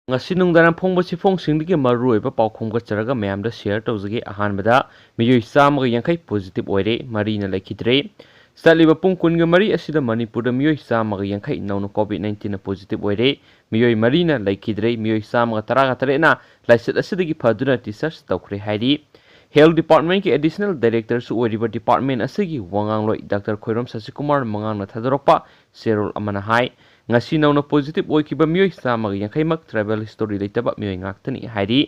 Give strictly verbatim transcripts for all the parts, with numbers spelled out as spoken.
ꯉꯁꯤ ꯅꯨꯡꯗꯥꯡ ꯐꯣꯡꯕ ꯆꯦꯐꯣꯡꯁꯤꯡꯗꯒꯤ ꯃꯔꯨꯑꯣꯏꯕ ꯄꯥꯎ ꯈꯣꯝꯒꯠꯆꯔꯒ ꯃꯌꯥꯝꯗ ꯁꯤꯌꯔ ꯇꯧꯖꯒꯦ꯫ ꯑꯍꯥꯟꯕꯗ, ꯃꯤꯑꯣꯏ ꯆꯥꯝꯃꯒ ꯌꯥꯡꯈꯩ ꯄꯣꯖꯤꯇꯤꯚ ꯑꯣꯏꯔꯦ, ꯃꯔꯤꯅ ꯂꯩꯈꯤꯗ꯭ꯔꯦ꯫ ꯆꯠꯂꯤꯕ ꯄꯨꯡ ꯀꯨꯟꯒ ꯃꯔꯤ ꯑꯁꯤꯗ ꯃꯅꯤꯄꯨꯔꯗ ꯃꯤꯑꯣꯏ ꯆꯥꯝꯃꯒ ꯌꯥꯡꯈꯩ ꯅꯧꯅ ꯀꯣꯚꯤꯗ ꯅꯥꯏꯟꯇꯤꯟꯅ ꯄꯣꯖꯤꯇꯤꯚ ꯑꯣꯏꯔꯦ, ꯃꯤꯑꯣꯏ ꯃꯔꯤꯅ ꯂꯩꯈꯤꯗ꯭ꯔꯦ, ꯃꯤꯑꯣꯏ ꯆꯥꯝꯃꯒ ꯇꯔꯥꯒ ꯇꯔꯦꯠꯅ ꯂꯥꯏꯆꯠ ꯑꯁꯤꯗꯒꯤ ꯐꯗꯨꯅ ꯗꯤꯁꯆꯥꯔꯖ ꯇꯧꯈ꯭ꯔꯦ ꯍꯥꯏꯔꯤ꯫ ꯍꯦꯜꯊ ꯗꯤꯄꯥꯔꯠꯃꯦꯟꯠꯀꯤ ꯑꯦꯗꯤꯁꯅꯦꯜ ꯗꯥꯏꯔꯦꯛꯇꯔꯁꯨ ꯑꯣꯏꯔꯤꯕ ꯗꯤꯄꯥꯔꯠꯃꯦꯟꯠ ꯑꯁꯤꯒꯤ ꯋꯥꯉꯥꯡꯂꯣꯏ ꯗꯥꯛꯇꯔ ꯈꯣꯏꯔꯣꯝ ꯁꯁꯤꯀꯨꯃꯥꯔ ꯃꯉꯥꯡꯅ ꯊꯥꯗꯣꯔꯛꯄ ꯆꯦꯔꯣꯜ ꯑꯃꯅ ꯍꯥꯏ, ꯉꯁꯤ ꯅꯧꯅ ꯄꯣꯖꯤꯇꯤꯚ ꯑꯣꯏꯈꯤꯕ ꯃꯤꯑꯣꯏ ꯆꯥꯝꯃꯒ ꯌꯥꯡꯈꯩꯃꯛ ꯇ꯭ꯔꯥꯏꯕꯦꯜ ꯍꯤꯁꯇꯣꯔꯤ ꯂꯩꯇꯕ ꯃꯤꯑꯣꯏ ꯉꯥꯛꯇꯅꯤ ꯍꯥꯏꯔꯤ꯫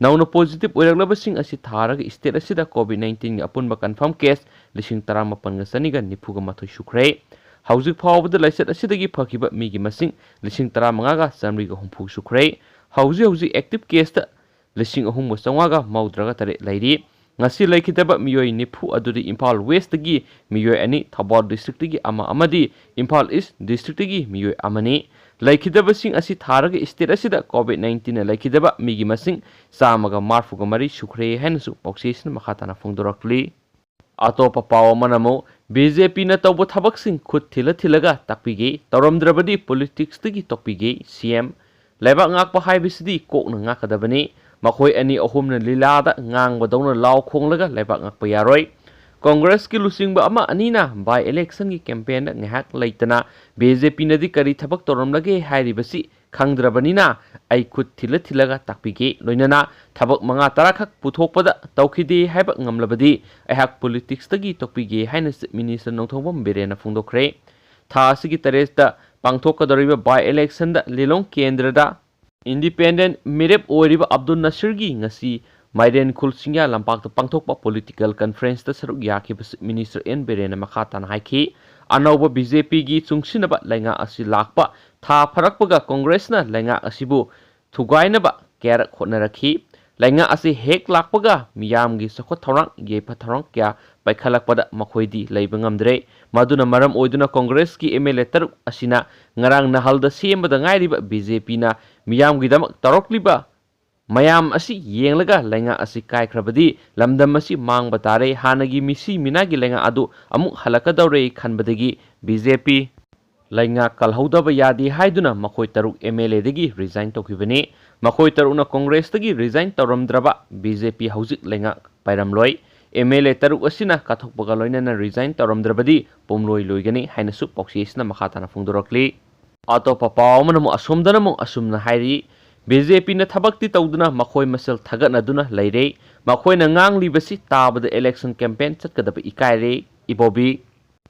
ꯅꯧꯅ ꯄꯣꯖꯤꯇꯤꯚ ꯑꯣꯏꯔꯛꯂꯕꯁꯤꯡ ꯑꯁꯤ ꯊꯥꯔꯒ ꯁ꯭ꯇꯦꯠ ꯑꯁꯤꯗ ꯀꯣꯚꯤꯗ ꯅꯥꯏꯟꯇꯤꯟꯒꯤ ꯑꯄꯨꯟꯕ ꯀꯟꯐꯥꯔꯝ ꯀꯦꯁ ꯂꯤꯁꯤꯡ ꯇꯔꯥꯃꯥꯄꯟꯒ ꯆꯅꯤꯒ ꯅꯤꯐꯨꯒ ꯃꯥꯊꯣꯏ ꯁꯨꯈ꯭ꯔꯦ꯫ ꯍꯧꯖꯤꯛ ꯐꯥꯎꯕꯗ ꯂꯥꯏꯆꯠ ꯑꯁꯤꯗꯒꯤ ꯐꯈꯤꯕ ꯃꯤꯒꯤ ꯃꯁꯤꯡ ꯂꯤꯁꯤꯡ ꯇꯔꯥꯃꯉꯥꯒ ꯆꯥꯃꯔꯤꯒ ꯍꯨꯝꯐꯨ ꯁꯨꯈ꯭ꯔꯦ꯫ ꯍꯧꯖꯤꯛ ꯍꯧꯖꯤꯛ ꯑꯦꯛꯇꯤꯚ ꯀꯦꯁꯇ ꯂꯤꯁꯤꯡ ꯑꯍꯨꯝꯒ ꯆꯥꯝꯃꯉꯥꯒ ꯃꯧꯗ꯭ꯔꯥꯒ ꯇꯔꯦꯠ ꯂꯩꯔꯤ꯫ ꯉꯁꯤ ꯂꯩꯈꯤꯗꯕ ꯃꯤꯑꯣꯏ ꯅꯤꯐꯨ ꯑꯗꯨꯗꯤ ꯏꯝꯐꯥꯜ ꯋꯦꯁꯇꯒꯤ ꯃꯤꯑꯣꯏ ꯑꯅꯤ, ꯊꯧꯕꯥꯜ ꯗꯤꯁꯇ꯭ꯔꯤꯛꯇꯒꯤ ꯑꯃ ꯑꯃꯗꯤ ꯏꯝꯐꯥꯜ ꯏꯁ ꯗꯤꯁꯇ꯭ꯔꯤꯛꯇꯒꯤ ꯃꯤꯑꯣꯏ ꯑꯃꯅꯤ꯫ ꯂꯩꯈꯤꯗꯕꯁꯤꯡ ꯑꯁꯤ ꯊꯥꯔꯒ ꯁ꯭ꯇꯦꯠ ꯑꯁꯤꯗ ꯀꯣꯚꯤꯗ ꯅꯥꯏꯟꯇꯤꯟꯅ ꯂꯩꯈꯤꯗꯕ ꯃꯤꯒꯤ ꯃꯁꯤꯡ ꯆꯥꯝꯃꯒ ꯃꯔꯤꯐꯨꯒ ꯃꯔꯤ ꯁꯨꯈ꯭ꯔꯦ ꯍꯥꯏꯅꯁꯨ ꯄꯥꯎꯆꯦꯁꯤꯅ ꯃꯈꯥ ꯇꯥꯅ ꯐꯣꯡꯗꯣꯔꯛꯂꯤ꯫ ꯑꯇꯣꯞꯄ ꯄꯥꯎ ꯑꯃꯅ ꯑꯃꯨꯛ, ꯕꯤ ꯖꯦ ꯄꯤꯅ ꯇꯧꯕ ꯊꯕꯛꯁꯤꯡ ꯈꯨꯠ ꯊꯤꯜꯂ ꯊꯤꯜꯂꯒ ꯇꯥꯛꯄꯤꯒꯦ, ꯇꯧꯔꯝꯗ꯭ꯔꯕꯗꯤ ꯄꯣꯂꯤꯇꯤꯛꯁꯇꯒꯤ ꯇꯣꯛꯄꯤꯒꯦ, ꯁꯤ ꯑꯦꯝ꯫ ꯂꯩꯕꯥꯛ ꯉꯥꯛꯄ ꯍꯥꯏꯕꯁꯤꯗꯤ ꯀꯣꯛꯅ ꯉꯥꯛꯀꯗꯕꯅꯤ꯫ ꯃꯈꯣꯏ ꯑꯅꯤ ꯑꯍꯨꯝꯅ ꯂꯤꯂꯥꯗ ꯉꯥꯡꯕꯗꯧꯅ ꯂꯥꯎ ꯈꯣꯡꯂꯒ ꯂꯩꯕꯥꯛ ꯉꯥꯛꯄ ꯌꯥꯔꯣꯏ꯫ ꯀꯣꯡꯒ꯭ꯔꯦꯁꯀꯤ ꯂꯨꯆꯤꯡꯕ ꯑꯃ ꯑꯅꯤꯅ ꯕꯥꯏ ꯏꯂꯦꯛꯁꯟꯒꯤ ꯀꯦꯝꯄꯦꯟꯗ ꯉꯥꯏꯍꯥꯛ ꯂꯩꯇꯅ ꯕꯤ ꯖꯦ ꯄꯤꯅꯗꯤ ꯀꯔꯤ ꯊꯕꯛ ꯇꯧꯔꯝꯂꯒꯦ ꯍꯥꯏꯔꯤꯕꯁꯤ ꯈꯪꯗ꯭ꯔꯕꯅꯤꯅ ꯑꯩ ꯈꯨꯠ ꯊꯤꯜꯂ ꯊꯤꯜꯂꯒ ꯇꯥꯛꯄꯤꯒꯦ꯫ ꯂꯣꯏꯅꯅ ꯊꯕꯛ ꯃꯉꯥ ꯇꯔꯥꯈꯛ ꯄꯨꯊꯣꯛꯄꯗ ꯇꯧꯈꯤꯗꯦ ꯍꯥꯏꯕ ꯉꯝꯂꯕꯗꯤ ꯑꯩꯍꯥꯛ ꯄꯣꯂꯤꯇꯤꯛꯁꯇꯒꯤ ꯇꯣꯛꯄꯤꯒꯦ ꯍꯥꯏꯅ ꯆꯤꯐ ꯃꯤꯅꯤꯁꯇꯔ ꯅꯣꯡꯊꯣꯝꯕꯝ ꯕꯤꯔꯦꯟꯅ ꯐꯣꯡꯗꯣꯛꯈ꯭ꯔꯦ꯫ ꯊꯥ ꯑꯁꯤꯒꯤ ꯇꯔꯦꯠꯇ ꯄꯥꯡꯊꯣꯛꯀꯗꯧꯔꯤꯕ ꯕꯥꯏ ꯏꯂꯦꯛꯁꯟꯗ ꯂꯤꯂꯣꯡ ꯀꯦꯟꯗ꯭ꯔꯗ ꯏꯟꯗꯤꯄꯦꯟꯗꯦꯟꯠ ꯃꯤꯔꯦꯞ ꯑꯣꯏꯔꯤꯕ ꯑꯕꯗꯨꯜ ꯅꯁꯤꯔꯒꯤ ꯉꯁꯤ ꯃꯥꯏꯔꯦꯟꯈꯨꯜ ꯆꯤꯡꯌꯥ ꯂꯝꯄꯥꯛꯇ ꯄꯥꯡꯊꯣꯛꯄ ꯄꯣꯂꯤꯇꯤꯀꯦꯜ ꯀꯟꯐꯔꯦꯟꯁꯇ ꯁꯔꯨꯛ ꯌꯥꯈꯤꯕ ꯆꯤꯐ ꯃꯤꯅꯤꯁꯇꯔ ꯑꯦꯟ ꯕꯤꯔꯦꯟꯅ ꯃꯈꯥ ꯇꯥꯅ ꯍꯥꯏꯈꯤ, ꯑꯅꯧꯕ ꯕꯤ ꯖꯦ ꯄꯤꯒꯤ ꯆꯨꯡꯁꯤꯟꯅꯕ ꯂꯩꯉꯥꯛ ꯑꯁꯤ ꯂꯥꯛꯄ ꯊꯥ ꯐꯥꯔꯛꯄꯒ ꯀꯣꯡꯒ꯭ꯔꯦꯁꯅ ꯂꯩꯉꯥꯛ ꯑꯁꯤꯕꯨ ꯊꯨꯒꯥꯏꯅꯕ ꯀꯌꯥꯔꯛ ꯍꯣꯠꯅꯔꯛꯈꯤ꯫ ꯂꯩꯉꯥꯛ ꯑꯁꯤ ꯍꯦꯛ ꯂꯥꯛꯄꯒ ꯃꯤꯌꯥꯝꯒꯤ ꯆꯥꯎꯈꯠ ꯊꯧꯔꯥꯡ, ꯌꯥꯏꯐ ꯊꯧꯔꯥꯡ ꯀꯌꯥ ꯄꯥꯏꯈꯠꯂꯛꯄꯗ ꯃꯈꯣꯏꯗꯤ ꯂꯩꯕ ꯉꯝꯗ꯭ꯔꯦ꯫ ꯃꯗꯨꯅ ꯃꯔꯝ ꯑꯣꯏꯗꯨꯅ ꯀꯣꯡꯒ꯭ꯔꯦꯁꯀꯤ ꯑꯦꯝ ꯑꯦꯜ ꯑꯦ ꯇꯔꯨꯛ ꯑꯁꯤꯅ ꯉꯔꯥꯡ ꯅꯍꯥꯜꯗ ꯁꯦꯝꯕꯗ ꯉꯥꯏꯔꯤꯕ ꯕꯤ ꯖꯦ ꯄꯤꯅ ꯃꯤꯌꯥꯝꯒꯤꯗꯃꯛ ꯇꯧꯔꯛꯂꯤꯕ ꯃꯌꯥꯝ ꯑꯁꯤ ꯌꯦꯡꯂꯒ ꯂꯩꯉꯥꯛ ꯑꯁꯤ ꯀꯥꯏꯈ꯭ꯔꯕꯗꯤ ꯂꯝꯗꯝ ꯑꯁꯤ ꯃꯥꯡꯕ ꯇꯥꯔꯦ, ꯍꯥꯟꯅꯒꯤ ꯃꯤꯁꯤ ꯃꯤꯅꯥꯒꯤ ꯂꯩꯉꯥꯛ ꯑꯗꯨ ꯑꯃꯨꯛ ꯍꯜꯂꯛꯀꯗꯧꯔꯦ ꯈꯟꯕꯗꯒꯤ ꯕꯤ ꯖꯦ ꯄꯤ ꯂꯩꯉꯥꯛ ꯀꯜꯍꯧꯗꯕ ꯌꯥꯗꯦ ꯍꯥꯏꯗꯨꯅ ꯃꯈꯣꯏ ꯇꯔꯨꯛ ꯑꯦꯝ ꯑꯦꯜ ꯑꯦꯗꯒꯤ ꯔꯤꯖꯥꯏꯟ ꯇꯧꯈꯤꯕꯅꯤ꯫ ꯃꯈꯣꯏ ꯇꯔꯨꯛꯅ ꯀꯣꯡꯒ꯭ꯔꯦꯁꯇꯒꯤ ꯔꯤꯖꯥꯏꯟ ꯇꯧꯔꯝꯗ꯭ꯔꯕ ꯕꯤ ꯖꯦ ꯄꯤ ꯍꯧꯖꯤꯛ ꯂꯩꯉꯥꯛ ꯄꯥꯏꯔꯝꯂꯣꯏ꯫ ꯑꯦꯝ ꯑꯦꯜ ꯑꯦ ꯇꯔꯨꯛ ꯑꯁꯤꯅ ꯀꯠꯊꯣꯛꯄꯒ ꯂꯣꯏꯅꯅ ꯔꯤꯖꯥꯏꯟ ꯇꯧꯔꯝꯗ꯭ꯔꯕꯗꯤ ꯄꯨꯝꯂꯣꯏ ꯂꯣꯏꯒꯅꯤ ꯍꯥꯏꯅꯁꯨ ꯄꯥꯎꯆꯦ ꯑꯁꯤꯅ ꯃꯈꯥ ꯇꯥꯅ ꯐꯣꯡꯗꯣꯔꯛꯂꯤ꯫ ꯑꯇꯣꯞꯄ ꯄꯥꯎ ꯑꯃꯅ ꯑꯃꯨꯛ ꯑꯁꯣꯝꯗꯅ ꯑꯃꯨꯛ ꯑꯁꯨꯝꯅ ꯍꯥꯏꯔꯤ, ꯕꯤ ꯖꯦ ꯄꯤꯅ ꯊꯕꯛꯇꯤ ꯇꯧꯗꯨꯅ ꯃꯈꯣꯏ ꯃꯁꯦꯜ ꯊꯥꯒꯠꯅꯗꯨꯅ ꯂꯩꯔꯦ꯫ ꯃꯈꯣꯏꯅ ꯉꯥꯡꯂꯤꯕꯁꯤ ꯇꯥꯕꯗ ꯏꯂꯦꯛꯁꯟ ꯀꯦꯝꯄꯦꯟ ꯆꯠꯀꯗꯕ ꯏꯀꯥꯏꯔꯦ꯫ ꯏꯕꯣꯕꯤ,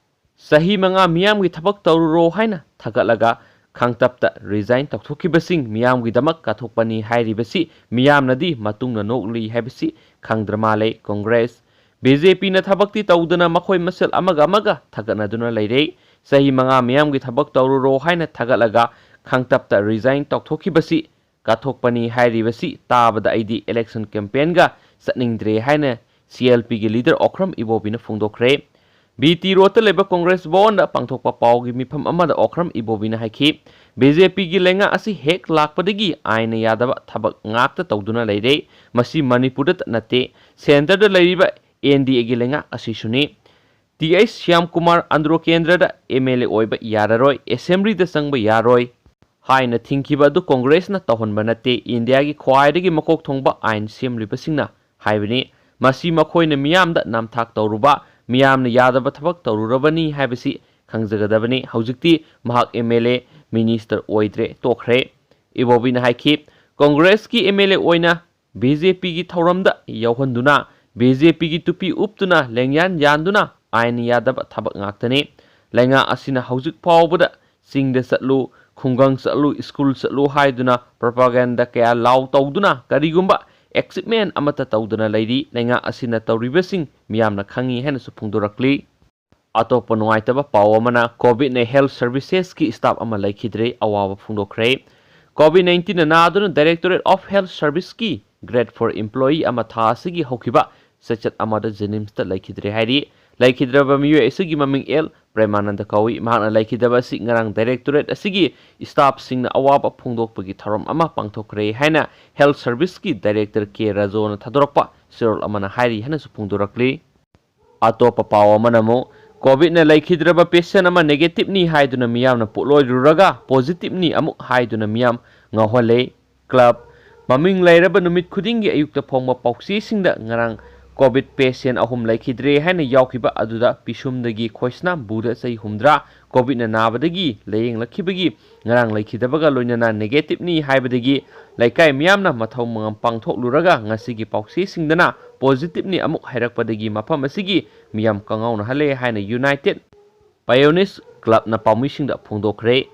ꯆꯍꯤ ꯃꯉꯥ ꯃꯤꯌꯥꯝꯒꯤ ꯊꯕꯛ ꯇꯧꯔꯨꯔꯣ ꯍꯥꯏꯅ ꯊꯥꯒꯠꯂꯒ ꯈꯥꯡꯇꯞꯇ ꯔꯤꯖꯥꯏꯟ ꯇꯧꯊꯣꯛꯈꯤꯕꯁꯤꯡ ꯃꯤꯌꯥꯝꯒꯤꯗꯃꯛ ꯀꯠꯊꯣꯛꯄꯅꯤ ꯍꯥꯏꯔꯤꯕꯁꯤ ꯃꯤꯌꯥꯝꯅꯗꯤ ꯃꯇꯨꯡꯅ ꯅꯣꯛꯂꯤ ꯍꯥꯏꯕꯁꯤ ꯈꯪꯗ꯭ꯔ ꯃꯥꯜꯂꯦ꯫ ꯀꯣꯡꯒ꯭ꯔꯦꯁ, ꯕꯤ ꯖꯦ ꯄꯤꯅ ꯊꯕꯛꯇꯤ ꯇꯧꯗꯅ ꯃꯈꯣꯏ ꯃꯁꯦꯜ ꯑꯃꯒ ꯑꯃꯒ ꯊꯥꯒꯠꯅꯗꯨꯅ ꯂꯩꯔꯦ꯫ ꯆꯍꯤ ꯃꯉꯥ ꯃꯤꯌꯥꯝꯒꯤ ꯊꯕꯛ ꯇꯧꯔꯨꯔꯣ ꯍꯥꯏꯅ ꯊꯥꯒꯠꯂꯒ ꯈꯥꯡꯇꯞꯇ ꯔꯤꯖꯥꯏꯟ ꯇꯧꯊꯣꯛꯈꯤꯕꯁꯤ ꯀꯠꯊꯣꯛꯄꯅꯤ ꯍꯥꯏꯔꯤꯕꯁꯤ ꯇꯥꯕꯗ ꯑꯩꯗꯤ ꯏꯂꯦꯛꯁꯟ ꯀꯦꯝꯄꯦꯟꯒ ꯆꯠꯅꯤꯡꯗ꯭ꯔꯦ ꯍꯥꯏꯅ ꯁꯤ ꯑꯦꯜ ꯄꯤꯒꯤ ꯂꯤꯗꯔ ꯑꯣꯀ꯭ꯔꯝ ꯏꯕꯣꯕꯤꯅ ꯐꯣꯡꯗꯣꯛꯈ꯭ꯔꯦ꯫ ꯕꯤ ꯇꯤ ꯔꯣꯗꯇ ꯂꯩꯕ ꯀꯣꯡꯒ꯭ꯔꯦꯁ ꯚꯋꯟꯗ ꯄꯥꯡꯊꯣꯛꯄ ꯄꯥꯎꯒꯤ ꯃꯤꯐꯝ ꯑꯃꯗ ꯑꯣꯀ꯭ꯔꯝ ꯏꯕꯣꯕꯤꯅ ꯍꯥꯏꯈꯤ, ꯕꯤ ꯖꯦ ꯄꯤꯒꯤ ꯂꯩꯉꯥꯛ ꯑꯁꯤ ꯍꯦꯛ ꯂꯥꯛꯄꯗꯒꯤ ꯑꯥꯏꯟꯅ ꯌꯥꯗꯕ ꯊꯕꯛ ꯉꯥꯛꯇ ꯇꯧꯗꯨꯅ ꯂꯩꯔꯦ꯫ ꯃꯁꯤ ꯃꯅꯤꯄꯨꯔꯗꯇ ꯅꯠꯇꯦ, ꯁꯦꯟꯇꯔꯗ ꯂꯩꯔꯤꯕ ꯑꯦꯟ ꯗꯤ ꯑꯦꯒꯤ ꯂꯩꯉꯥꯛ ꯑꯁꯤꯁꯨꯅꯤ꯫ ꯇꯤ ꯑꯩꯆ ꯁ꯭ꯌꯥꯝꯀꯨꯃꯥꯔ ꯑꯟꯗ꯭ꯔꯣ ꯀꯦꯟꯗ꯭ꯔꯗ ꯑꯦꯝ ꯑꯦꯜ ꯑꯦ ꯑꯣꯏꯕ ꯌꯥꯔꯔꯣꯏ, ꯑꯦꯁꯦꯝꯕ꯭ꯂꯤꯗ ꯆꯪꯕ ꯌꯥꯔꯣꯏ ꯍꯥꯏꯅ ꯊꯤꯡꯈꯤꯕ ꯑꯗꯨ ꯀꯣꯡꯒ꯭ꯔꯦꯁꯅ ꯇꯧꯍꯟꯕ ꯅꯠꯇꯦ, ꯏꯟꯗꯤꯌꯥꯒꯤ ꯈ꯭ꯋꯥꯏꯗꯒꯤ ꯃꯀꯣꯛ ꯊꯣꯡꯕ ꯑꯥꯏꯟ ꯁꯦꯝꯂꯤꯕꯁꯤꯡꯅ ꯍꯥꯏꯕꯅꯤ꯫ ꯃꯁꯤ ꯃꯈꯣꯏꯅ ꯃꯤꯌꯥꯝꯗ ꯅꯝꯊꯥꯛ ꯇꯧꯔꯨꯕ, ꯃꯤꯌꯥꯝꯅ ꯌꯥꯗꯕ ꯊꯕꯛ ꯇꯧꯔꯨꯔꯕꯅꯤ ꯍꯥꯏꯕꯁꯤ ꯈꯪꯖꯒꯗꯕꯅꯤ꯫ ꯍꯧꯖꯤꯛꯇꯤ ꯃꯍꯥꯛ ꯑꯦꯝ ꯑꯦꯜ ꯑꯦ, ꯃꯤꯅꯤꯁꯇꯔ ꯑꯣꯏꯗ꯭ꯔꯦ, ꯇꯣꯛꯈ꯭ꯔꯦ꯫ ꯏꯕꯣꯕꯤꯅ ꯍꯥꯏꯈꯤ, ꯀꯣꯡꯒ꯭ꯔꯦꯁꯀꯤ ꯑꯦꯝ ꯑꯦꯜ ꯑꯦ ꯑꯣꯏꯅ ꯕꯤ ꯖꯦ ꯄꯤꯒꯤ ꯊꯧꯔꯝꯗ ꯌꯥꯎꯍꯟꯗꯨꯅ, ꯕꯤ ꯖꯦ ꯄꯤꯒꯤ ꯇꯨꯄꯤ ꯎꯞꯇꯨꯅ, ꯂꯦꯡꯌꯥꯟ ꯌꯥꯟꯗꯨꯅ ꯑꯥꯏꯟ ꯌꯥꯗꯕ ꯊꯕꯛ ꯉꯥꯛꯇꯅꯤ꯫ ꯂꯩꯉꯥꯛ ꯑꯁꯤꯅ ꯍꯧꯖꯤꯛ ꯐꯥꯎꯕꯗ ꯆꯤꯡꯗ ꯆꯠꯂꯨ, ꯈꯨꯡꯒꯪ ꯆꯠꯂꯨ, ꯁ꯭ꯀꯨꯜ ꯆꯠꯂꯨ ꯍꯥꯏꯗꯨꯅ ꯄ꯭ꯔꯣꯄꯥꯒꯦꯟꯗꯥ ꯀꯌꯥ ꯂꯥꯎ ꯇꯧꯗꯨꯅ ꯀꯔꯤꯒꯨꯝꯕ ꯑꯦꯆꯤꯞꯃꯦꯟ ꯑꯃꯠꯇ ꯇꯧꯗꯅ ꯂꯩꯔꯤ꯫ ꯂꯩꯉꯥꯛ ꯑꯁꯤꯅ ꯇꯧꯔꯤꯕꯁꯤꯡ ꯃꯤꯌꯥꯝꯅ ꯈꯪꯉꯤ ꯍꯥꯏꯅꯁꯨ ꯐꯣꯡꯗꯣꯔꯛꯂꯤ꯫ ꯑꯇꯣꯞꯄ ꯅꯨꯡꯉꯥꯏꯇꯕ ꯄꯥꯎ ꯑꯃꯅ, ꯀꯣꯚꯤꯗꯅ ꯍꯦꯜꯊ ꯁꯔꯚꯤꯁꯦꯁꯀꯤ ꯁ꯭ꯇꯥꯐ ꯑꯃ ꯂꯩꯈꯤꯗ꯭ꯔꯦ, ꯑꯋꯥꯕ ꯐꯣꯡꯗꯣꯛꯈ꯭ꯔꯦ꯫ ꯀꯣꯚꯤꯗ ꯅꯥꯏꯟꯇꯤꯟꯅ ꯅꯥꯗꯨꯅ ꯗꯥꯏꯔꯦꯛꯇꯣꯔꯦꯠ ꯑꯣꯐ ꯍꯦꯜꯊ ꯁꯔꯚꯤꯁꯀꯤ ꯒ꯭ꯔꯦꯗ ꯐꯣꯔ ꯏꯝꯄ꯭ꯂꯣꯌꯤ ꯑꯃ ꯊꯥ ꯑꯁꯤꯒꯤ ꯍꯧꯈꯤꯕ ꯆꯩꯆꯠ ꯑꯃꯗ ꯖꯦꯅꯤꯝꯁꯇ ꯂꯩꯈꯤꯗ꯭ꯔꯦ ꯍꯥꯏꯔꯤ꯫ ꯂꯩꯈꯤꯗ꯭ꯔꯕ ꯃꯤꯑꯣꯏ ꯑꯁꯤꯒꯤ ꯃꯃꯤꯡ ꯑꯦꯜ ꯄ꯭ꯔꯦꯃꯥꯅꯟꯗ ꯀꯧꯏ꯫ ꯃꯍꯥꯛꯅ ꯂꯩꯈꯤꯗꯕ ꯑꯁꯤ ꯉꯔꯥꯡ ꯗꯥꯏꯔꯦꯛꯇꯣꯔꯦꯠ ꯑꯁꯤꯒꯤ ꯁ꯭ꯇꯥꯐꯁꯤꯡꯅ ꯑꯋꯥꯕ ꯐꯣꯡꯗꯣꯛꯄꯒꯤ ꯊꯧꯔꯝ ꯑꯃ ꯄꯥꯡꯊꯣꯛꯈ꯭ꯔꯦ ꯍꯥꯏꯅ ꯍꯦꯜꯊ ꯁꯔꯚꯤꯁꯀꯤ ꯗꯥꯏꯔꯦꯛꯇꯔ ꯀꯦ ꯔꯥꯖꯣꯅ ꯊꯥꯗꯣꯔꯛꯄ ꯆꯦꯔꯣꯜ ꯑꯃꯅ ꯍꯥꯏꯔꯤ ꯍꯥꯏꯅꯁꯨ ꯐꯣꯡꯗꯣꯔꯛꯂꯤ꯫ ꯑꯇꯣꯞꯄ ꯄꯥꯎ ꯑꯃꯅ ꯑꯃꯨꯛ, ꯀꯣꯚꯤꯗꯅ ꯂꯩꯈꯤꯗ꯭ꯔꯕ ꯄꯦꯁꯦꯟ ꯑꯃ ꯅꯦꯒꯦꯇꯤꯚꯅꯤ ꯍꯥꯏꯗꯨꯅ ꯃꯤꯌꯥꯝꯅ ꯄꯣꯠꯂꯣꯏꯔꯨꯔꯒ ꯄꯣꯖꯤꯇꯤꯚꯅꯤ ꯑꯃꯨꯛ ꯍꯥꯏꯗꯨꯅ ꯃꯤꯌꯥꯝ ꯉꯥꯎꯍꯜꯂꯦ꯫ ꯀ꯭ꯂꯕ꯫ ꯃꯃꯤꯡ ꯂꯩꯔꯕ ꯅꯨꯃꯤꯠ ꯈꯨꯗꯤꯡꯒꯤ ꯑꯌꯨꯛꯇ ꯐꯣꯡꯕ ꯄꯥꯎꯆꯦꯁꯤꯡꯗ ꯉꯔꯥꯡ ꯀꯣꯚꯤꯗ ꯄꯦꯁꯦꯟ ꯑꯍꯨꯝ ꯂꯩꯈꯤꯗ꯭ꯔꯦ ꯍꯥꯏꯅ ꯌꯥꯎꯈꯤꯕ ꯑꯗꯨꯗ ꯄꯤꯁꯨꯝꯗꯒꯤ ꯈꯣꯏꯁꯅꯥꯝꯕꯨꯗ ꯆꯍꯤ ꯍꯨꯝꯗ꯭ꯔꯥ ꯀꯣꯚꯤꯗꯅ ꯅꯥꯕꯗꯒꯤ ꯂꯥꯌꯦꯡꯂꯛꯈꯤꯕꯒꯤ ꯉꯔꯥꯡ ꯂꯩꯈꯤꯗꯕꯒ ꯂꯣꯏꯅꯅ ꯅꯦꯒꯦꯇꯤꯚꯅꯤ ꯍꯥꯏꯕꯗꯒꯤ ꯂꯩꯀꯥꯏ ꯃꯤꯌꯥꯝꯅ ꯃꯊꯧ ꯃꯉꯝ ꯄꯥꯡꯊꯣꯛꯂꯨꯔꯒ ꯉꯁꯤꯒꯤ ꯄꯥꯎꯆꯦꯁꯤꯡꯗꯅ ꯄꯣꯖꯤꯇꯤꯚꯅꯤ ꯑꯃꯨꯛ ꯍꯥꯏꯔꯛꯄꯗꯒꯤ ꯃꯐꯝ ꯑꯁꯤꯒꯤ ꯃꯤꯌꯥꯝ ꯀꯉꯥꯎꯅꯍꯜꯂꯦ ꯍꯥꯏꯅ ꯌꯨꯅꯥꯏꯇꯦꯗ ꯄꯥꯏꯑꯣꯅꯤꯌꯔꯁ ꯀ꯭ꯂꯕꯅ ꯄꯥꯎꯃꯤꯁꯤꯡꯗ ꯐꯣꯡꯗꯣꯛꯈ꯭ꯔꯦ꯫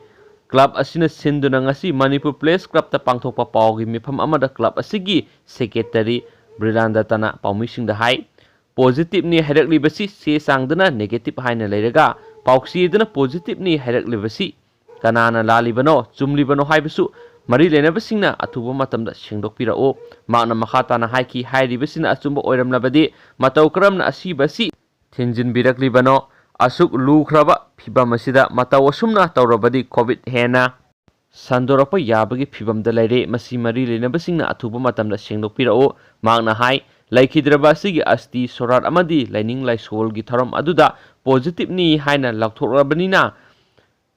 ꯀ꯭ꯂꯕ ꯑꯁꯤꯅ ꯁꯤꯟꯗꯨꯅ ꯉꯁꯤ ꯃꯅꯤꯄꯨꯔ ꯄ꯭ꯔꯦꯁ ꯀ꯭ꯂꯕꯇ ꯄꯥꯡꯊꯣꯛꯄ ꯄꯥꯎꯒꯤ ꯃꯤꯐꯝ ꯑꯃꯗ ꯀ꯭ꯂꯕ ꯑꯁꯤꯒꯤ ꯁꯦꯀ꯭ꯔꯦꯇꯔꯤ ꯕ꯭ꯔꯤꯂꯥꯟꯗꯇꯅ ꯄꯥꯎꯃꯤꯁꯤꯡꯗ ꯍꯥꯏ, ꯄꯣꯖꯤꯇꯤꯚꯅꯤ ꯍꯥꯏꯔꯛꯂꯤꯕꯁꯤ ꯆꯦ ꯆꯥꯡꯗꯅ ꯅꯦꯒꯦꯇꯤꯚ ꯍꯥꯏꯅ ꯂꯩꯔꯒ ꯄꯥꯎꯆꯦꯗꯅ ꯄꯣꯖꯤꯇꯤꯚꯅꯤ ꯍꯥꯏꯔꯛꯂꯤꯕꯁꯤ ꯀꯅꯥꯅ ꯂꯥꯜꯂꯤꯕꯅꯣ, ꯆꯨꯝꯂꯤꯕꯅꯣ ꯍꯥꯏꯕꯁꯨ ꯃꯔꯤ ꯂꯩꯅꯕꯁꯤꯡꯅ ꯑꯊꯨꯕ ꯃꯇꯝꯗ ꯁꯦꯡꯗꯣꯛꯄꯤꯔꯛꯎ꯫ ꯃꯍꯥꯛꯅ ꯃꯈꯥ ꯇꯥꯅ ꯍꯥꯏꯈꯤ, ꯍꯥꯏꯔꯤꯕꯁꯤꯅ ꯑꯆꯨꯝꯕ ꯑꯣꯏꯔꯝꯂꯕꯗꯤ ꯃꯇꯧ ꯀꯔꯝꯅ ꯑꯁꯤꯕ ꯑꯁꯤ ꯊꯤꯡꯖꯤꯟꯕꯤꯔꯛꯂꯤꯕꯅꯣ? ꯑꯁꯨꯛ ꯂꯨꯈ꯭ꯔꯕ ꯐꯤꯚꯝ ꯑꯁꯤꯗ ꯃꯇꯧ ꯑꯁꯨꯝꯅ ꯇꯧꯔꯕꯗꯤ ꯀꯣꯚꯤꯗ ꯍꯦꯟꯅ ꯁꯟꯗꯣꯔꯛꯄ ꯌꯥꯕꯒꯤ ꯐꯤꯚꯝꯗ ꯂꯩꯔꯦ꯫ ꯃꯁꯤ ꯃꯔꯤ ꯂꯩꯅꯕꯁꯤꯡꯅ ꯑꯊꯨꯕ ꯃꯇꯝꯗ ꯁꯦꯡꯗꯣꯛꯄꯤꯔꯛꯎ꯫ ꯃꯍꯥꯛꯅ ꯍꯥꯏ, ꯂꯩꯈꯤꯗ꯭ꯔꯕ ꯑꯁꯤꯒꯤ ꯑꯁꯇꯤ ꯁꯣꯔꯥꯠ ꯑꯃꯗꯤ ꯂꯥꯏꯅꯤꯡ ꯂꯥꯏꯁꯣꯜꯒꯤ ꯊꯧꯔꯝ ꯑꯗꯨꯗ ꯄꯣꯖꯤꯇꯤꯚꯅꯤ ꯍꯥꯏꯅ ꯂꯥꯎꯊꯣꯛꯂꯕꯅꯤꯅ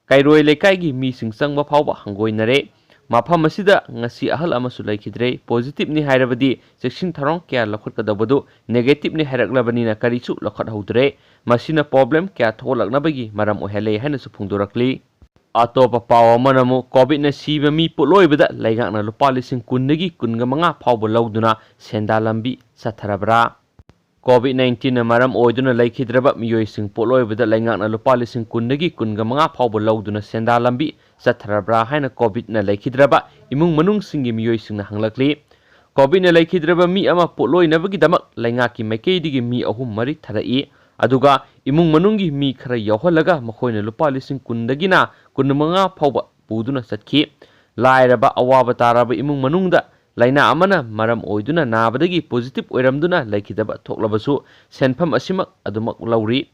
ꯀꯩꯔꯣꯏ ꯂꯩꯀꯥꯏꯒꯤ ꯃꯤꯁꯤꯡ ꯆꯪꯕ ꯐꯥꯎꯕ ꯍꯪꯒꯣꯏꯅꯔꯦ꯫ ꯃꯐꯝ ꯑꯁꯤꯗ ꯉꯁꯤ ꯑꯍꯜ ꯑꯃꯁꯨ ꯂꯩꯈꯤꯗ꯭ꯔꯦ꯫ ꯄꯣꯖꯤꯇꯤꯚꯅꯤ ꯍꯥꯏꯔꯕꯗꯤ ꯆꯦꯛꯁꯤꯟ ꯊꯧꯔꯥꯡ ꯀꯌꯥ ꯂꯧꯈꯠꯀꯗꯧꯕꯗꯨ ꯅꯦꯒꯦꯇꯤꯚꯅꯤ ꯍꯥꯏꯔꯛꯂꯕꯅꯤꯅ ꯀꯔꯤꯁꯨ ꯂꯧꯈꯠꯍꯧꯗ꯭ꯔꯦ꯫ ꯃꯁꯤꯅ ꯄ꯭ꯔꯣꯕ꯭ꯂꯦꯝ ꯀꯌꯥ ꯊꯣꯛꯂꯛꯅꯕꯒꯤ ꯃꯔꯝ ꯑꯣꯏꯍꯜꯂꯦ ꯍꯥꯏꯅꯁꯨ ꯐꯣꯡꯗꯣꯔꯛꯂꯤ꯫ ꯑꯇꯣꯞꯄ ꯄꯥꯎ ꯑꯃꯅ ꯑꯃꯨꯛ ꯀꯣꯚꯤꯗꯅ ꯁꯤꯕ ꯃꯤ ꯄꯣꯠꯂꯣꯏꯕꯗ ꯂꯩꯉꯥꯛꯅ ꯂꯨꯄꯥ ꯂꯤꯁꯤꯡ ꯀꯨꯟꯗꯒꯤ ꯀꯨꯟꯒ ꯃꯉꯥ ꯐꯥꯎꯕ ꯂꯧꯗꯨꯅ ꯁꯦꯟꯗꯥꯟ ꯂꯝꯕꯤ ꯆꯠꯊꯔꯕ꯭ꯔꯥ? ꯀꯣꯚꯤꯗ ꯅꯥꯏꯟꯇꯤꯟꯅ ꯃꯔꯝ ꯑꯣꯏꯗꯨꯅ ꯂꯩꯈꯤꯗ꯭ꯔꯕ ꯃꯤꯑꯣꯏꯁꯤꯡ ꯄꯣꯠꯂꯣꯏꯕꯗ ꯂꯩꯉꯥꯛꯅ ꯂꯨꯄꯥ ꯂꯤꯁꯤꯡ ꯀꯨꯟꯗꯒꯤ ꯀꯨꯟꯒ ꯃꯉꯥ ꯐꯥꯎꯕ ꯂꯧꯗꯨꯅ ꯁꯦꯟꯗꯥꯟ ꯂꯝꯕꯤ ꯆꯠꯊꯔꯕ꯭ꯔꯥ ꯍꯥꯏꯅ ꯀꯣꯚꯤꯗꯅ ꯂꯩꯈꯤꯗ꯭ꯔꯕ ꯏꯃꯨꯡ ꯃꯅꯨꯡꯁꯤꯡꯒꯤ ꯃꯤꯑꯣꯏꯁꯤꯡꯅ ꯍꯪꯂꯛꯂꯤ꯫ ꯀꯣꯚꯤꯗꯅ ꯂꯩꯈꯤꯗ꯭ꯔꯕ ꯃꯤ ꯑꯃ ꯄꯣꯠꯂꯣꯏꯅꯕꯒꯤꯗꯃꯛ ꯂꯩꯉꯥꯛꯀꯤ ꯃꯥꯏꯀꯩꯗꯒꯤ ꯃꯤ ꯑꯍꯨꯝ ꯃꯔꯤ ꯊꯥꯔꯛꯏ꯫ ꯑꯗꯨꯒ ꯏꯃꯨꯡ ꯃꯅꯨꯡꯒꯤ ꯃꯤ ꯈꯔ ꯌꯥꯎꯍꯜꯂꯒ ꯃꯈꯣꯏꯅ ꯂꯨꯄꯥ ꯂꯤꯁꯤꯡ ꯀꯨꯟꯗꯒꯤꯅ ꯀꯨꯟꯃꯉꯥ ꯐꯥꯎꯕ ꯄꯨꯗꯨꯅ ꯆꯠꯈꯤ꯫ ꯂꯥꯏꯔꯕ ꯑꯋꯥꯕ ꯇꯥꯔꯕ ꯏꯃꯨꯡ ꯃꯅꯨꯡꯗ ꯂꯥꯏꯅꯥ ꯑꯃꯅ ꯃꯔꯝ ꯑꯣꯏꯗꯨꯅ ꯅꯥꯕꯗꯒꯤ ꯄꯣꯖꯤꯇꯤꯚ ꯑꯣꯏꯔꯝꯗꯨꯅ ꯂꯩꯈꯤꯗꯕ ꯊꯣꯛꯂꯕꯁꯨ ꯁꯦꯟꯐꯝ ꯑꯁꯤꯃꯛ ꯑꯗꯨꯃꯛ ꯂꯧꯔꯤ꯫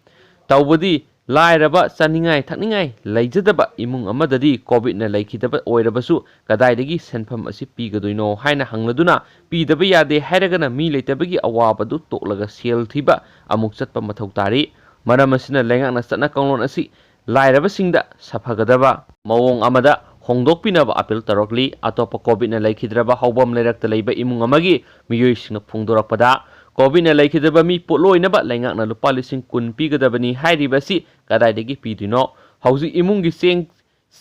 ꯇꯧꯕꯗꯤ ꯂꯥꯏꯔꯕ ꯆꯥꯅꯤꯡꯉꯥꯏ ꯊꯛꯅꯤꯡꯉꯥꯏ ꯂꯩꯖꯗꯕ ꯏꯃꯨꯡ ꯑꯃꯗꯗꯤ ꯀꯣꯚꯤꯗꯅ ꯂꯩꯈꯤꯗꯕ ꯑꯣꯏꯔꯕꯁꯨ ꯀꯗꯥꯏꯗꯒꯤ ꯁꯦꯟꯐꯝ ꯑꯁꯤ ꯄꯤꯒꯗꯣꯏꯅꯣ ꯍꯥꯏꯅ ꯍꯪꯂꯗꯨꯅ ꯄꯤꯗꯕ ꯌꯥꯗꯦ ꯍꯥꯏꯔꯒꯅ ꯃꯤ ꯂꯩꯇꯕꯒꯤ ꯑꯋꯥꯕꯗꯨ ꯇꯣꯛꯂꯒ ꯁꯦꯜ ꯊꯤꯕ ꯑꯃꯨꯛ ꯆꯠꯄ ꯃꯊꯧ ꯇꯥꯔꯤ꯫ ꯃꯔꯝ ꯑꯁꯤꯅ ꯂꯩꯉꯥꯛꯅ ꯆꯠꯅ ꯀꯥꯡꯂꯣꯟ ꯑꯁꯤ ꯂꯥꯏꯔꯕꯁꯤꯡꯗ ꯁꯥꯐꯒꯗꯕ ꯃꯑꯣꯡ ꯑꯃꯗ ꯍꯣꯡꯗꯣꯛꯄꯤꯅꯕ ꯑꯄꯤꯜ ꯇꯧꯔꯛꯂꯤ꯫ ꯑꯇꯣꯞꯄ ꯀꯣꯚꯤꯗꯅ ꯂꯩꯈꯤꯗ꯭ꯔꯕ ꯍꯧꯐꯝ ꯂꯩꯔꯛꯇ ꯂꯩꯕ ꯏꯃꯨꯡ ꯑꯃꯒꯤ ꯃꯤꯑꯣꯏꯁꯤꯡꯅ ꯐꯣꯡꯗꯣꯔꯛꯄꯗ, ꯀꯣꯚꯤꯗꯅ ꯂꯩꯈꯤꯗ꯭ꯔꯕ ꯃꯤ ꯄꯣꯠꯂꯣꯏꯅꯕ ꯂꯩꯉꯥꯛꯅ ꯂꯨꯄꯥ ꯂꯤꯁꯤꯡ ꯀꯨꯟ ꯄꯤꯒꯗꯕꯅꯤ ꯍꯥꯏꯔꯤꯕ ꯑꯁꯤ ꯀꯗꯥꯏꯗꯒꯤ ꯄꯤꯗꯣꯏꯅꯣ? ꯍꯧꯖꯤꯛ ꯏꯃꯨꯡꯒꯤ ꯆꯦꯡ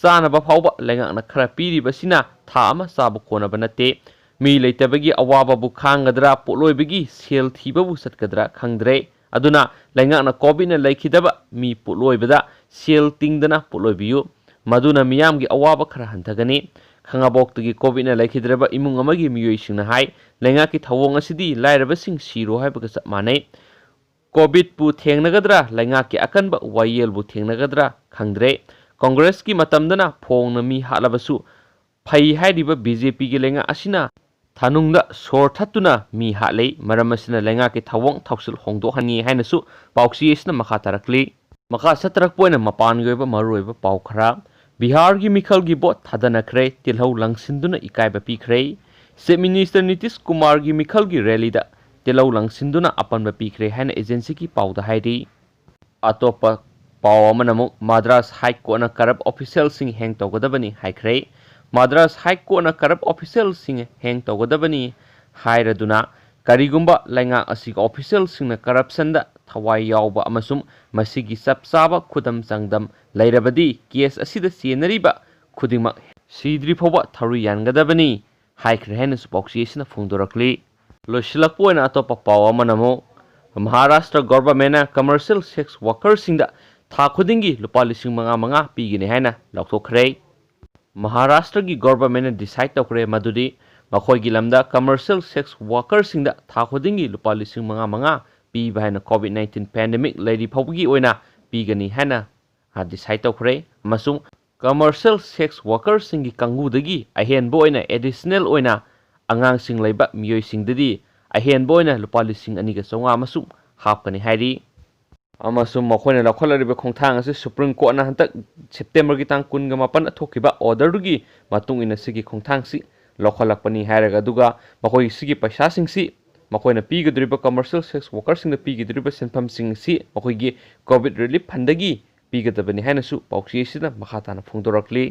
ꯆꯥꯅꯕ ꯐꯥꯎꯕ ꯂꯩꯉꯥꯛꯅ ꯈꯔ ꯄꯤꯔꯤꯕꯁꯤꯅ ꯊꯥ ꯑꯃ ꯆꯥꯕ ꯀꯣꯟꯅꯕ ꯅꯠꯇꯦ꯫ ꯃꯤ ꯂꯩꯇꯕꯒꯤ ꯑꯋꯥꯕꯕꯨ ꯈꯥꯡꯒꯗ꯭ꯔꯥ, ꯄꯣꯠꯂꯣꯏꯕꯒꯤ ꯁꯦꯜ ꯊꯤꯕꯕꯨ ꯆꯠꯀꯗ꯭ꯔꯥ ꯈꯪꯗ꯭ꯔꯦ꯫ ꯑꯗꯨꯅ ꯂꯩꯉꯥꯛꯅ ꯀꯣꯚꯤꯗꯅ ꯂꯩꯈꯤꯗꯕ ꯃꯤ ꯄꯣꯠꯂꯣꯏꯕꯗ ꯁꯦꯜ ꯇꯤꯡꯗꯅ ꯄꯣꯠꯂꯣꯏꯕꯤꯌꯨ꯫ ꯃꯗꯨꯅ ꯃꯤꯌꯥꯝꯒꯤ ꯑꯋꯥꯕ ꯈꯔ ꯍꯟꯊꯒꯅꯤ꯫ ꯈꯥꯉꯕꯣꯛꯇꯒꯤ ꯀꯣꯚꯤꯗꯅ ꯂꯩꯈꯤꯗ꯭ꯔꯕ ꯏꯃꯨꯡ ꯑꯃꯒꯤ ꯃꯤꯑꯣꯏꯁꯤꯡꯅ ꯍꯥꯏ, ꯂꯩꯉꯥꯛꯀꯤ ꯊꯧꯑꯣꯡ ꯑꯁꯤꯗꯤ ꯂꯥꯏꯔꯕꯁꯤꯡ ꯁꯤꯔꯣ ꯍꯥꯏꯕꯒ ꯆꯞ ꯃꯥꯟꯅꯩ꯫ ꯀꯣꯚꯤꯗꯄꯨ ꯊꯦꯡꯅꯒꯗ꯭ꯔꯥ, ꯂꯩꯉꯥꯛꯀꯤ ꯑꯀꯟꯕ ꯋꯥꯌꯦꯜꯕꯨ ꯊꯦꯡꯅꯒꯗ꯭ꯔꯥ ꯈꯪꯗ꯭ꯔꯦ꯫ ꯀꯣꯡꯒ꯭ꯔꯦꯁꯀꯤ ꯃꯇꯝꯗꯅ ꯐꯣꯡꯅ ꯃꯤ ꯍꯥꯠꯂꯕꯁꯨ ꯐꯩ ꯍꯥꯏꯔꯤꯕ ꯕꯤ ꯖꯦ ꯄꯤꯒꯤ ꯂꯩꯉꯥꯛ ꯑꯁꯤꯅ ꯊꯥꯅꯨꯡꯗ ꯁꯣꯔ ꯊꯠꯇꯨꯅ ꯃꯤ ꯍꯥꯠꯂꯤ꯫ ꯃꯔꯝ ꯑꯁꯤꯅ ꯂꯩꯉꯥꯛꯀꯤ ꯊꯧꯑꯣꯡ ꯊꯧꯁꯤꯜ ꯍꯣꯡꯗꯣꯛꯍꯟꯅꯤꯡꯏ ꯍꯥꯏꯅꯁꯨ ꯄꯥꯎꯆꯦ ꯑꯁꯤꯅ ꯃꯈꯥ ꯇꯥꯔꯛꯂꯤ꯫ ꯃꯈꯥ ꯆꯠꯊꯔꯛꯄ ꯑꯣꯏꯅ ꯃꯄꯥꯟꯒꯤ ꯑꯣꯏꯕ ꯃꯔꯨꯑꯣꯏꯕ ꯄꯥꯎ ꯈꯔ꯫ ꯕꯤꯍꯥꯔꯒꯤ ꯃꯤꯈꯜꯒꯤ ꯚꯣꯠ ꯊꯥꯗꯅꯈ꯭ꯔꯦ, ꯇꯤꯜꯍꯧ ꯂꯪꯁꯤꯟꯗꯨꯅ ꯏꯀꯥꯏꯕ ꯄꯤꯈ꯭ꯔꯦ꯫ ꯆꯤꯐ ꯃꯤꯅꯤꯁꯇꯔ ꯅꯤꯇꯤꯁ ꯀꯨꯃꯥꯔꯒꯤ ꯃꯤꯈꯜꯒꯤ ꯔꯦꯂꯤꯗ ꯇꯤꯜꯍꯧ ꯂꯪꯁꯤꯟꯗꯨꯅ ꯑꯄꯟꯕ ꯄꯤꯈ꯭ꯔꯦ ꯍꯥꯏꯅ ꯑꯦꯖꯦꯟꯁꯤꯒꯤ ꯄꯥꯎꯗ ꯍꯥꯏꯔꯤ꯫ ꯑꯇꯣꯞꯄ ꯄꯥꯎ ꯑꯃꯅ ꯑꯃꯨꯛ ꯃꯗ꯭ꯔꯥꯁ ꯍꯥꯏ ꯀꯣꯔꯠꯅ ꯀꯔꯞ ꯑꯣꯐꯤꯁꯤꯌꯦꯜꯁꯤꯡ ꯍꯦꯡ ꯇꯧꯒꯗꯕꯅꯤ ꯍꯥꯏꯈ꯭ꯔꯦ꯫ ꯃꯗ꯭ꯔꯥꯁ ꯍꯥꯏ ꯀꯣꯔꯠꯅ ꯀꯔꯞ ꯑꯣꯐꯤꯁꯤꯌꯦꯜꯁꯤꯡ ꯍꯦꯡ ꯇꯧꯒꯗꯕꯅꯤ ꯍꯥꯏꯔꯗꯨꯅ, ꯀꯔꯤꯒꯨꯝꯕ ꯂꯩꯉꯥꯛ ꯑꯁꯤꯒꯤ ꯑꯣꯐꯤꯁꯤꯌꯦꯜꯁꯤꯡꯅ ꯀꯔꯞꯁꯟꯗ ꯊꯋꯥꯏ ꯌꯥꯎꯕ ꯑꯃꯁꯨꯡ ꯃꯁꯤꯒꯤ ꯆꯞ ꯆꯥꯕ ꯈꯨꯗꯝ ꯆꯥꯡꯗꯝ ꯂꯩꯔꯕꯗꯤ, ꯀꯦꯁ ꯑꯁꯤꯗ ꯆꯦꯟꯅꯔꯤꯕ ꯈꯨꯗꯤꯡꯃꯛ ꯁꯤꯗ꯭ꯔꯤ ꯐꯥꯎꯕ ꯊꯧꯔꯤ ꯌꯥꯟꯒꯗꯕꯅꯤ ꯍꯥꯏꯈ꯭ꯔꯦ ꯍꯥꯏꯅꯁꯨ ꯄꯥꯎꯆꯦ ꯑꯁꯤꯅ ꯐꯣꯡꯗꯣꯔꯛꯂꯤ꯫ ꯂꯣꯏꯁꯤꯜꯂꯛꯄ ꯑꯣꯏꯅ ꯑꯇꯣꯞꯄ ꯄꯥꯎ ꯑꯃꯅ ꯑꯃꯨꯛ, ꯃꯍꯥꯔꯥꯁꯇ꯭ꯔ ꯒꯣꯚꯔꯟꯃꯦꯟꯠꯅ ꯀꯃꯔꯁꯤꯌꯦꯜ ꯁꯦꯛꯁ ꯋꯥꯔꯀꯔꯁꯤꯡꯗ ꯊꯥ ꯈꯨꯗꯤꯡꯒꯤ ꯂꯨꯄꯥ ꯂꯤꯁꯤꯡ ꯃꯉꯥ ꯃꯉꯥ ꯄꯤꯒꯅꯤ ꯍꯥꯏꯅ ꯂꯥꯎꯊꯣꯛꯈ꯭ꯔꯦ꯫ ꯃꯍꯥꯔꯥꯁꯇ꯭ꯔꯒꯤ ꯒꯣꯚꯔꯟꯃꯦꯟꯠꯅ ꯗꯤꯁꯥꯏꯗ ꯇꯧꯈ꯭ꯔꯦ ꯃꯗꯨꯗꯤ ꯃꯈꯣꯏꯒꯤ ꯂꯝꯗ ꯀꯃꯔꯁꯤꯌꯦꯜ ꯁꯦꯛꯁ ꯋꯥꯔꯀꯔꯁꯤꯡꯗ ꯊꯥ ꯈꯨꯗꯤꯡꯒꯤ ꯂꯨꯄꯥ ꯂꯤꯁꯤꯡ ꯃꯉꯥ ꯃꯉꯥ ꯄꯤꯕ ꯍꯥꯏꯅ ꯀꯣꯚꯤꯗ ꯅꯥꯏꯟꯇꯤꯟ ꯄꯦꯟꯗꯦꯃꯤꯛ ꯂꯩꯔꯤ ꯐꯥꯎꯕꯒꯤ ꯑꯣꯏꯅ ꯄꯤꯒꯅꯤ ꯍꯥꯏꯅ ꯗꯤꯁꯥꯏꯗ ꯇꯧꯈ꯭ꯔꯦ꯫ ꯑꯃꯁꯨꯡ ꯀꯃꯔꯁꯤꯌꯦꯜ ꯁꯦꯛꯁ ꯋꯥꯔꯀꯔꯁꯤꯡꯒꯤ ꯀꯥꯡꯕꯨꯗꯒꯤ ꯑꯍꯦꯟꯕ ꯑꯣꯏꯅ ꯑꯦꯗꯤꯁꯅꯦꯜ ꯑꯣꯏꯅ ꯑꯉꯥꯡꯁꯤꯡ ꯂꯩꯕ ꯃꯤꯑꯣꯏꯁꯤꯡꯗꯗꯤ ꯑꯍꯦꯟꯕ ꯑꯣꯏꯅ ꯂꯨꯄꯥ ꯂꯤꯁꯤꯡ ꯑꯅꯤꯒ ꯆꯥꯝꯃꯉꯥ ꯑꯃꯁꯨ ꯍꯥꯞꯀꯅꯤ ꯍꯥꯏꯔꯤ꯫ ꯑꯃꯁꯨꯡ ꯃꯈꯣꯏꯅ ꯂꯧꯈꯠꯂꯛꯂꯤꯕ ꯈꯣꯡꯊꯥꯡ ꯑꯁꯤ ꯁꯨꯄ꯭ꯔꯤꯝ ꯀꯣꯔꯠꯅ ꯍꯟꯗꯛ ꯁꯦꯞꯇꯦꯝꯕꯔꯒꯤ ꯇꯥꯡ ꯀꯨꯟꯒ ꯃꯥꯄꯟꯗ ꯊꯣꯛꯈꯤꯕ ꯑꯣꯔꯗꯔꯗꯨꯒꯤ ꯃꯇꯨꯡ ꯏꯟꯅ ꯁꯤꯒꯤ ꯈꯣꯡꯊꯥꯡꯁꯤ ꯂꯧꯈꯠꯂꯛꯄꯅꯤ ꯍꯥꯏꯔꯒ, ꯑꯗꯨꯒ ꯃꯈꯣꯏ ꯁꯤꯒꯤ ꯄꯩꯁꯥꯁꯤꯡꯁꯤ ꯃꯈꯣꯏꯅ ꯄꯤꯒꯗꯧꯔꯤꯕ, commercial sex workerꯁꯤꯡꯗ ꯄꯤꯒꯗꯧꯔꯤꯕ ꯁꯦꯟꯐꯝꯁꯤꯡ ꯑꯁꯤ ꯃꯈꯣꯏꯒꯤ COVID relief fundꯗꯒꯤ ꯄꯤꯒꯗꯕꯅꯤ ꯍꯥꯏꯅꯁꯨ ꯄꯥꯎꯆꯦ ꯑꯁꯤꯗ ꯃꯈꯥ ꯇꯥꯅ ꯐꯣꯡꯗꯣꯔꯛꯂꯤ꯫